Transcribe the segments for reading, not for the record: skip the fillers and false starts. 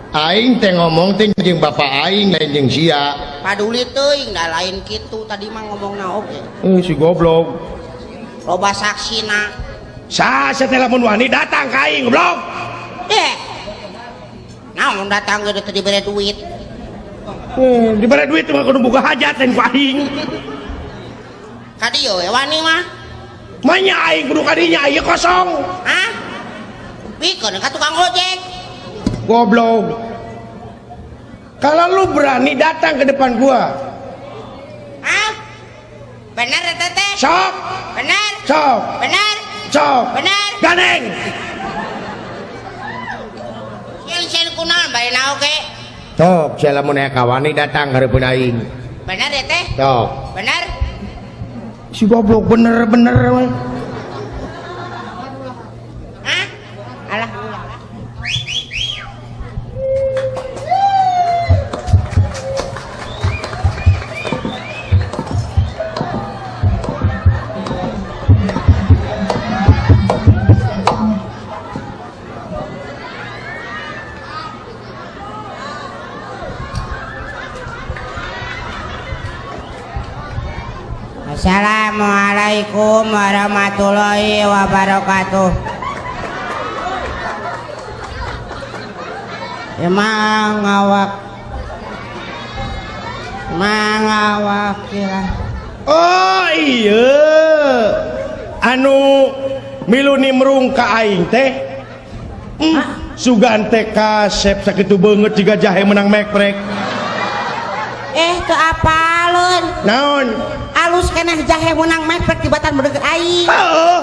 Aing teh ngomong teh jeung bapak aing lain jeung sia. Paduli teuing da lain kitu tadi mah ngomongna oge. Si goblok. Loba saksina. Sa teh lamun wani datang ka aing goblok. Eh. Naon datang ge teu dibere duit. Dibere duit mah kudu boga hajat lain ku aing. Ka dieu we wani mah. Manya aing kudu ka dinya ieu kosong. Hah? Pikeun ka tukang ojek. Goblok. Kalau lu berani datang ke depan gua. Hah? Benar teteh? Sok. Benar. Sok. Benar. Sok. Benar. Ganeng. Sieun kunaon bae na oge. Sok, sia lamun aya kawani datang hareupeun aing. Benar teteh? Sok. Benar. Si goblok bener-bener we. Hah? Alah. Assalamualaikum warahmatullahi wabarakatuh. Emang awak ya. Oh iya, anu milu nimrung ka aing teh. Sugan teh kasep sakitu beungeut jiga jahe menang mekprek. Teu apaleun. Naon? Alus keneh jahe menang mekprek tibatan beudeg aing. Heeh.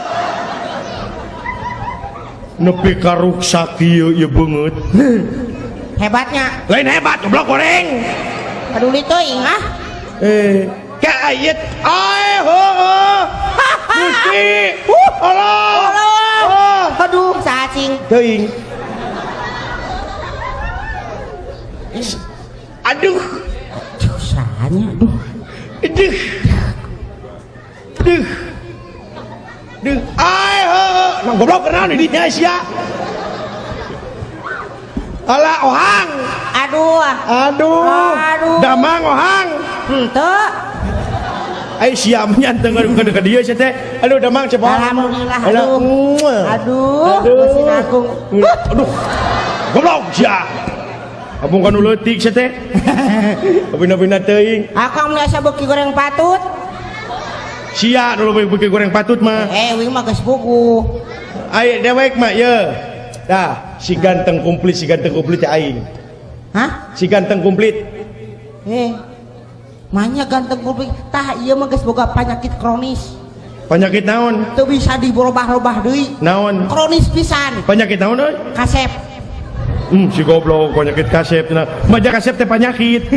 Nepi ka ruksak ieu ieu beungeut. Hebatnya. Lain hebat goblok goreng. Peduli teuing ah. Ka ayet ae heueuh. Gusti. Allah. Allah. Aduh, sacing. Teuing. Aduh. Aduh, sahanya aduh. Aduh. Duh. Duh. Ae heueuh. Nang goblok kenaon di dinya sia. Alah ohang. Aduh. Aduh. Aduh. Damang ohang. Henteu. Ai sia mah teu ka dieu sia teh. Aduh damang cepot. Alhamdulillah. Aduh. Aduh, mesin agung. Aduh. Goblok sia. Abung kanu leutik sia teh. Abina-bina teuing. Akang biasa beuki goreng patut. Sia nu beuki goreng patut mah. Wing mah geus buku. Ai dewek mah ye. Dah, si ganteng komplit, si ganteng komplit teh aing. Hah? Si ganteng komplit. Manya ganteng komplit. Tah ieu mah geus boga penyakit kronis. Penyakit naon? Teu bisa dirobah-robah deui. Naon? Kronis pisan. Penyakit naon euy? Kasep. Si goblok penyakit kasep cenah. Maja kasep teh penyakit.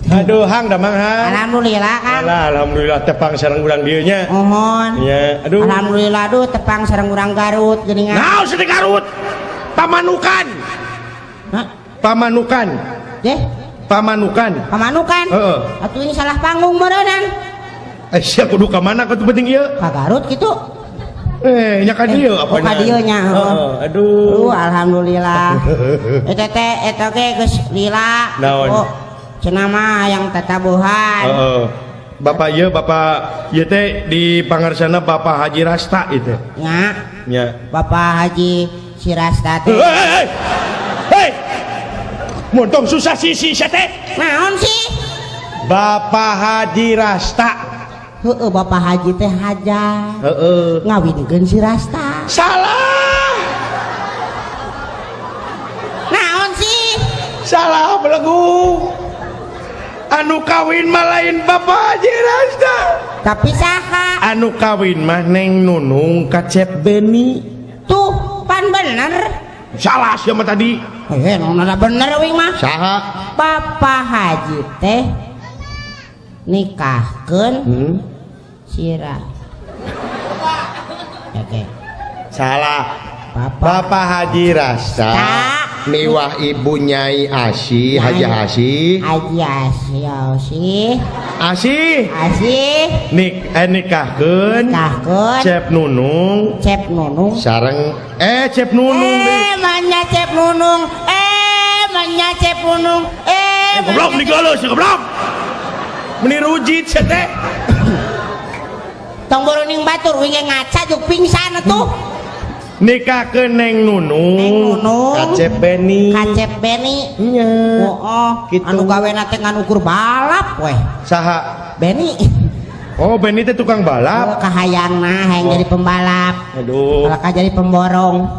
Aduh, hang damang hang. Alhamdulillah, Kang. Alah, alhamdulillah tepang sareng urang dieu nya. Mohon. Nya, aduh. Alhamdulillah aduh tepang sareng urang Garut geuningan. Naon sih Garut? Pamanukan. Hah? Pamanukan. Deh. Pamanukan. Pamanukan? Heeh. Atuh ini salah panggung meureunnan. Sia kudu ka mana katuh penting ieu? Ka Garut kitu. Nya ka dieu apa ka dieu nya. Heeh, aduh. Aduh, alhamdulillah. Eta teh eta ge geus lila. Naon? Oh, cenah mah yang tatabuhan. Heeh. Bapak ieu, bapak ieu teh di pangarsana Bapak Haji Rasta ieu teh. Nya. Nya. Bapak Haji si Rasta teh. Hei, hei. Montong susah sisi sia teh. Naon sih? Bapak Haji Rasta. Heeh, Bapak Haji teh hajat. Heeh. Ngawinkeun si Rasta. Salah. Naon sih? Salah belegu. Anu kawin mah lain Bapak Haji Rasta. Tapi saha? Anu kawin mah Neng Nunung Kacep Beni. Tuh, pan bener. Salah sia mah tadi. Naon ada bener wing mah. Saha? Bapak Haji teh nikahkeun sira. Oke. Salah. Bapak Bapak Haji Rasta Miwah Ibu Nyai Asih, Haji Asih. Haji Asih Asih. Asih. Asih. Nikahkeun. Nikahkeun. Cep Nunung. Cep Nunung. Sareng Cep Nunung. Manya Cep Nunung. Manya Cep Nunung. Goblok nigeuleuh si goblok. Meni rujit sia teh. Tong boroning batur winge ngaca juk pingsan atuh. Nikahkeun Neng Nunung. Neng Nunung. Kacep Beni. Kacep Beni. Nya. Heeh. Gitu. Anu gawena teh ngan ukur balap weh. Saha? Beni. Oh, Beni teh tukang balap. Oh, kahayangna hayang jadi pembalap. Aduh. Kalahka jadi pemborong.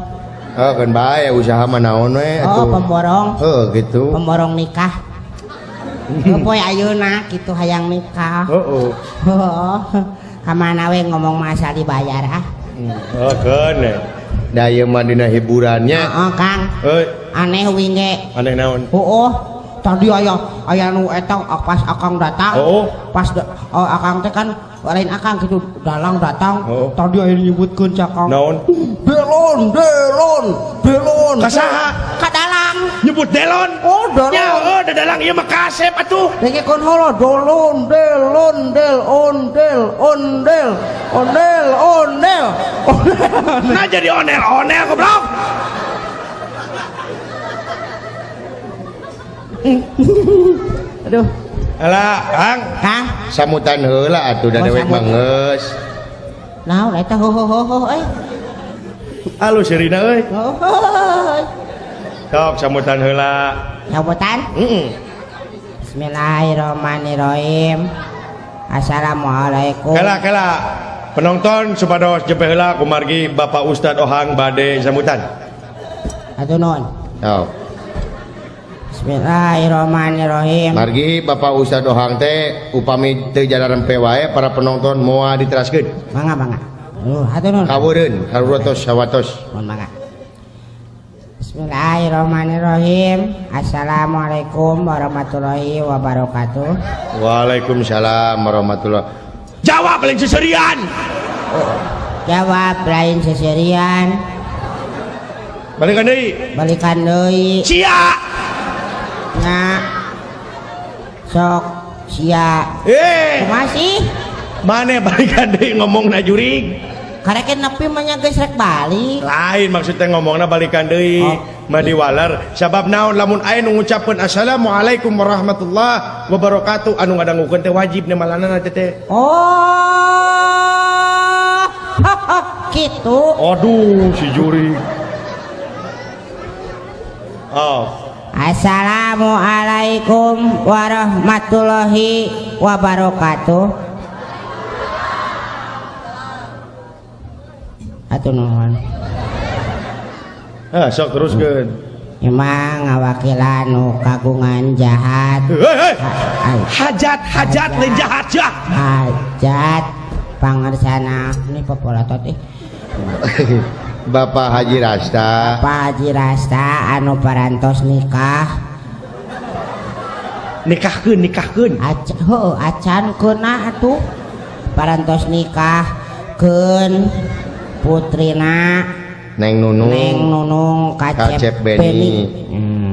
Oh, kan bae usaha mah naon we Oh, atuh. pemborong. Heuh, gitu. Pemborong nikah. Poe ayeuna kitu hayang nikah. Heeh. Heeh. Ka mana we ngomong masa dibayar ah. Oh, keun. Da ieu mah dina hiburannya. Heeh, Kang. Euy, aneh winge. Aneh naon? Heeh. Tadi aya nu eta pas akang datang. Oh. Pas akang teh kan lain akang gitu dalang datang. Oh. Tadi aya nyebutkeun cakang. Naon? Delon, delon, delon. Ka saha? Ka dalang. Nyebut delon. Oh, delon. Ya, oh, da dalang ieu mah kasep atuh. Denge kon holo dolon, delon, del, ondel, ondel, ondel, ondel. Nah jadi onel-onel goblok. Aduh. Alah, Kang. Kang, Samutan heula atuh da Oh, dewek mah samutan. geus. Naon eta ho ho ho ho euy. Alus sirina euy. Ho ho ho. Sok samutan heula. Samutan? Heeh. Bismillahirrahmanirrahim. Assalamualaikum. Kela kela. Penonton supados jempe heula kumargi Bapak Ustad Ohang bade sambutan. Atuh nuhun. Sok. Bismillahirrahmanirrahim. Margi Bapak Ustad Ohang teh upami teu jalarempe wae para penonton moal diteraskeun. Mangga mangga. Hatur nuhun. Kaweureun karurotos sawatos. Mohon mangga. Bismillahirrahmanirrahim. Assalamualaikum warahmatullahi wabarakatuh. Waalaikumsalam warahmatullahi. Jawab lain seserian. Oh, jawab lain seserian. Balikan deui. Balikan deui. Sia. Nya. Sok sia. Kumaha sih? Mane balikan deui ngomongna jurig. Karek nepi mah nya geus rek balik. Lain maksudnya ngomongna balikan deui. Oh. Madi waler sabab naon lamun aya nu ngucapkeun assalamualaikum warahmatullahi wabarakatuh anu ngadangukeun teh wajib nemalanana teh teh. Oh. Kitu. Aduh si juri. Oh. Assalamualaikum warahmatullahi wabarakatuh. Atuh nuhun. Ah, sok teruskeun. Emang ngawakilan nu kagungan jahat. Hei, hei. Hajat, hajat lain jahat jah. Hajat pangersana ini popolotot ih. Bapak Haji Rasta. Bapak Haji Rasta anu parantos nikah. Nikahkeun, nikahkeun. Heuh, acan keuna atuh. Parantos nikahkeun putrina Neng Nunung. Neng Nunung Kacep Beni.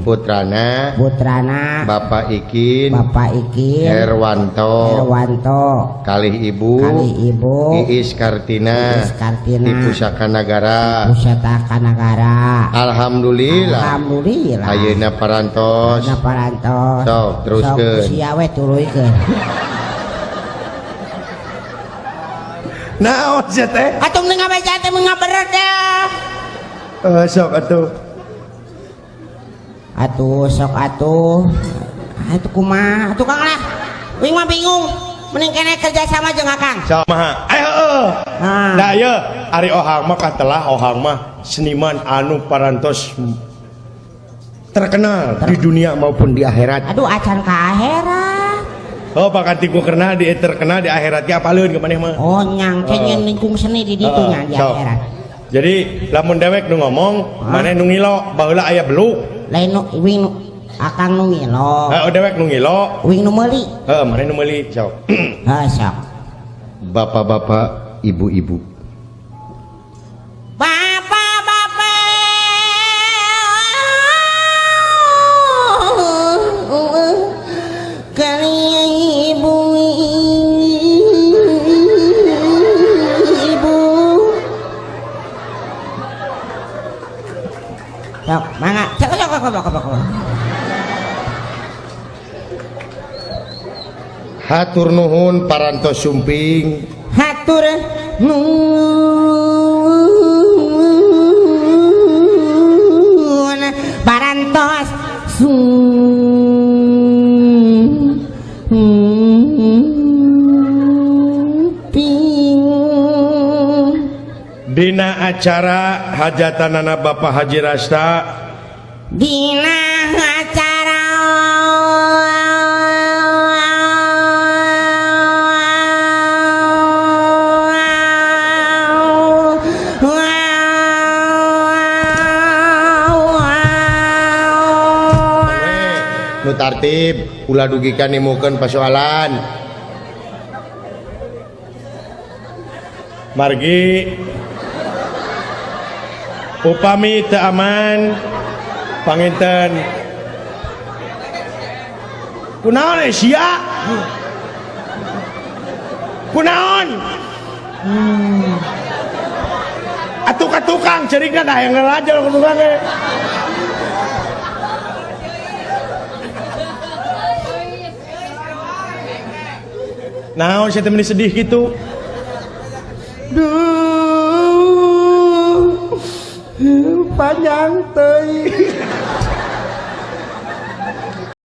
Putrana. Putrana Bapak Ikin. Bapak Ikin Herwanto. Herwanto. Kalih Ibu. Kalih Ibu. Iis Kartina. Iis Kartina. Di Pusaka Nagara. Pusaka Nagara. Alhamdulillah. Alhamdulillah. Ayeuna parantos. Ayeuna parantos. Sok teruskeun. Sok sia we tuluykeun. Naon sia teh? Atuh mending ngabeja teh ngabered dah. Sok atuh. Atuh sok atuh. Atuh kumaha? Atuh Kang lah. Wing mah bingung. Mending kene kerja sama jeung Akang. Sama. Heueuh. Nah ieu ari Ohang mah katelah Ohang mah seniman anu parantos terkenal di dunia maupun di akhirat. Aduh acan ka akhirat. Oh pakanti ku kenal di terkenal di akhirat ge apaleun ka maneh mah. Oh nyang cenyen lingkung seni di ditu nya di akhirat. Jadi lamun dewek nu ngomong, maneh nu ngilo, baheula aya beluk. Lain nu wing nu akang nu ngilo. Heeh, dewek nu ngilo. Wing nu meuli. Heeh, maneh nu meuli, sok. Heuh, sok. Bapak-bapak, ibu-ibu. Bapak-bapak. Sok, mangga. Sok sok sok sok sok. Hatur nuhun parantos sumping. Hatur nuhun parantos sumping. Dina acara hajatanana Bapak Haji Rasta. Dina acara Nu tartib ulah dugikan nimukeun pasoalan. Margi upami teu aman panginten kunaon eh sia kunaon atuh ka tukang cerikna da hayang ngerajal ka tukang ge. Naon sia teh meni sedih kitu? Duh, panjang teuing.